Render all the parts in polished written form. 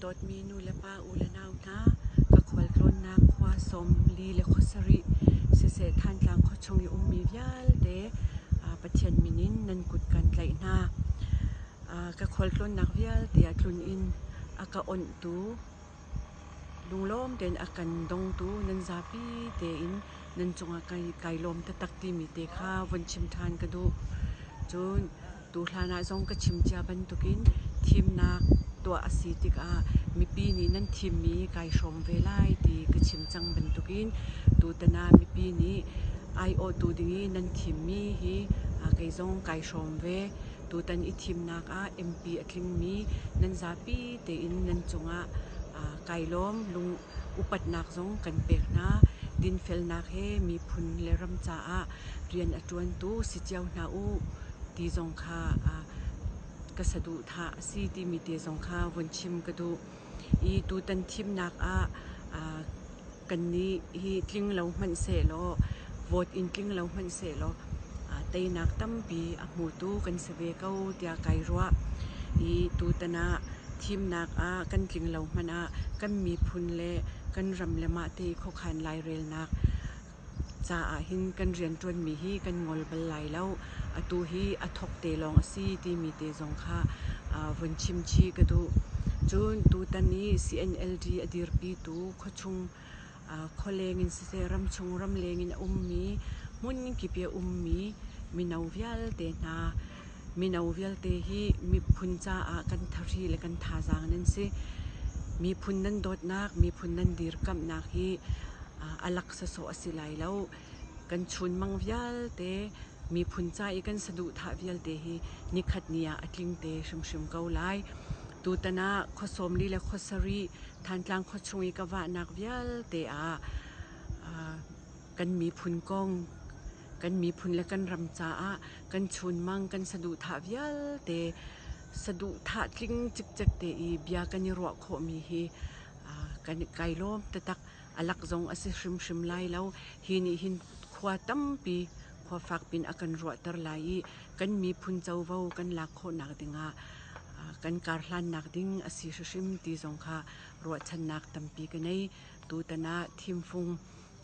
Dawtmi nulepa ulenau hna, ka khualtlawnnak khua 40 le khua sarih siseh Thantlang khuachung i ummi vialte Pathian min in nan kut kan tlaih hna. Ka khualtlawnnak vialte ah tlun in a ka onhtu, lunglawm tein a kan dongtu nan zapi tein nan cungah kai lawm taktak timi te kha vun chim ṭhan ka duh. Cun tuuhlan ah zong ka chim cia bantukin thimnak tuah a si tikah mipi nih nan thimmi kai hrawm ve lai ti ka chim cang bantukin tutan ah mipi nih aiawhtu ding i nan thimmi hi kei zong kai hrawm ve. Tutan i thimnak ah MP a tlingmi nan zapi tein nan cungah kai lawm. Lung upatnak zong kan pek hna. Dinfelnak he miphun le ram caah rian a ṭuantu si cio hna u ti zong kha ka saduhthah a si timi te zong kha vun chim ka duh. I tutan thimnak ah kannih hi tling lo hmanh sehlaw vote in tling lo hmanh sehlaw teinak tampi a hmutu kan si ve ko tiah kai ruah. I tutan ah thimnak ah kan tling lo hmanh ah kan miphun le kan ram le mahte khuakhan lairelnak caah hin kan rianṭuanmi hi kan ngol bal lai lo. Atu hi a thawk te lawng a si timi te zong kha vun chim chih ka duh. Cun tutan i CNLD a dirpitu khuachung khualeng in siseh ramchung ramleng in a ummi hmunkip i a ummi mino vialte hna mino vialte hi miphun caah kan thahri le kan thazaang nan si. Miphun nan dawtnak, miphun nan dirkamhnak hi a lak sawsawh a si lai lo. Kan chunmang vialte miphun ca i kan saduhthah vialte hi nikhat ni ah a tling te hrimhrim ko lai. Tutan ah khua 40 le khua sarih Thantlang khuachung i ka vahnak vialte ah kan miphun kong, kan miphun le kan ram caah kan chunmang, kan saduhthah vialte saduhthah tling cikcek te i bia kan i ruah khawhmi hi kan kai lawm taktak. A lak zong a si hrimhrim lai lo. Hi nih hin khua tampi khua fak pin a kan ruahter lai i kan miphun covo kan lak khawhnak dingah kan karhlannak ding a si hrimhrim ti zong kha ruahchannak tampi ka nei. Tutan ah thimfung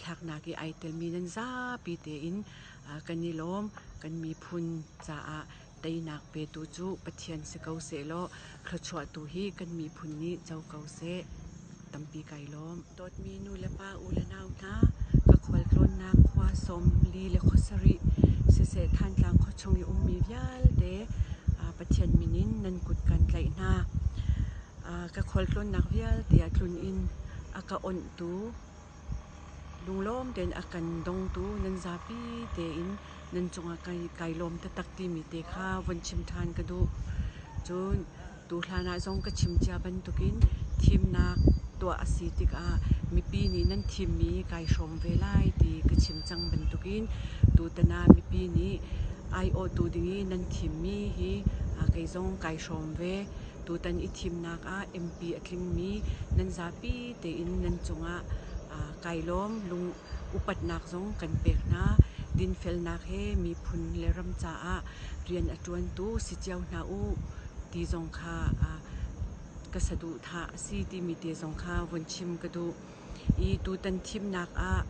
thlaknak i ai telmi nan zapi tein kan i lawm. Kan miphun caah teinak petu cu Pathian si ko sehlaw thluachuahtu hi kan miphun nih co ko seh. Tampi kai lawm. Dawtmi nulepa ulenau hna, ka khualtlawnnak khua 40 le khua sarih siseh Thantlang khuachung i ummi vialte Pathian min in nan kut kan tlaih hna. Ka khualtlawnnak vialte ah tlun in a ka onhtu, lunglawm tein a kan dongtu nan zapi tein nan cungah kai lawm taktak timi te kha vun chim ṭhan ka duh. Cun tuuhlan ah zong ka chim cia bantukin thimnak tuah a si tikah mipi nih nan thimmi kai hrawm ve lai ti ka chim cang bantukin tutan ah mipi nih aiawhtu ding i nan thimmi hi kei zong kai hrawm ve. Tutan i thimnak ah MP a tlingmi nan zapi tein nan cungah kai lawm. Lung upatnak zong kan pek hna. Dinfelnak he miphun le ram caah rian a ṭuantu si cio hna u ti zong kha ka saduhthah a si timi te zong kha vun chim ka duh. I tutan thimnak ah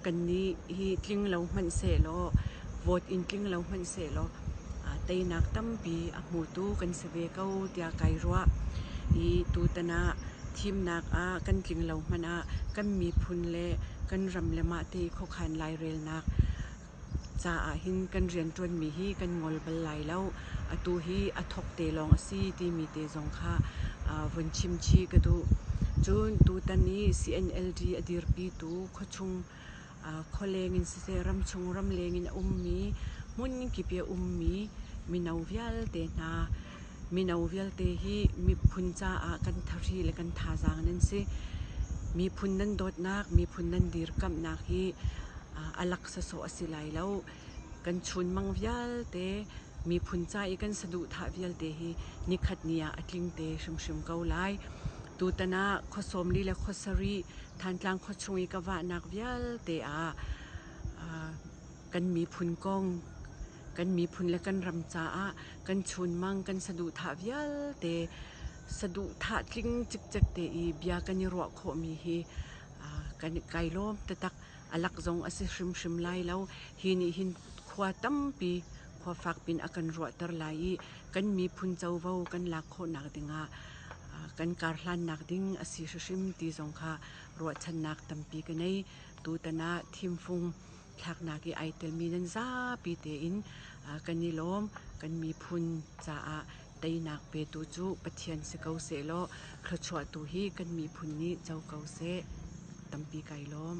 kannih hi tling lo hmanh sehlaw vote in tling lo hmanh sehlaw teinak tampi a hmutu kan si ve ko tiah kai ruah. I tutan ah thimnak ah kan tling lo hmanh ah kan miphun le kan ram le mahte khuakhan lairelnak caah hin kan rianṭuanmi hi kan ngol bal lai lo. Atu hi a thawk te lawng a si timi te zong kha vun chim chih ka duh. Cun tutan i CNLD a dirpitu khuachung khualeng in siseh ramchung ramleng in a ummi hmunkip i a ummi mino vialte hna mino vialte hi miphun caah kan thahri le kan thazaang nan si. Miphun nan dawtnak, miphun nan dirkamhnak hi a lak sawsawh a si lai lo. Kan chunmang vialte miphun ca i kan saduhthah vialte hi nikhat ni ah a tling te hrimhrim ko lai. Tutan ah khua 40 le khua sarih Thantlang khuachung i ka vahnak vialte ah kan miphun kong, kan miphun le kan ram caah kan chunmang, kan saduhthah vialte Saduhthah tling cikcek te i bia kan i ruah khawhmi hi kan kai lawm taktak. A lak zong a si hrimhrim lai lo. Hi nih hin khua tampi khua fak pin a kan ruahter lai i kan miphun covo kan lak khawhnak dingah kan karhlannak ding a si hrimhrim ti zong kha ruahchannak tampi ka nei. Tutan ah thimfung thlaknak i ai telmi nan zapi tein kan i lawm. Kan miphun caah teinak petu cu Pathian si ko sehlaw thluachuah tu hi kan miphun nih co ko seh. Tampi kai lawm.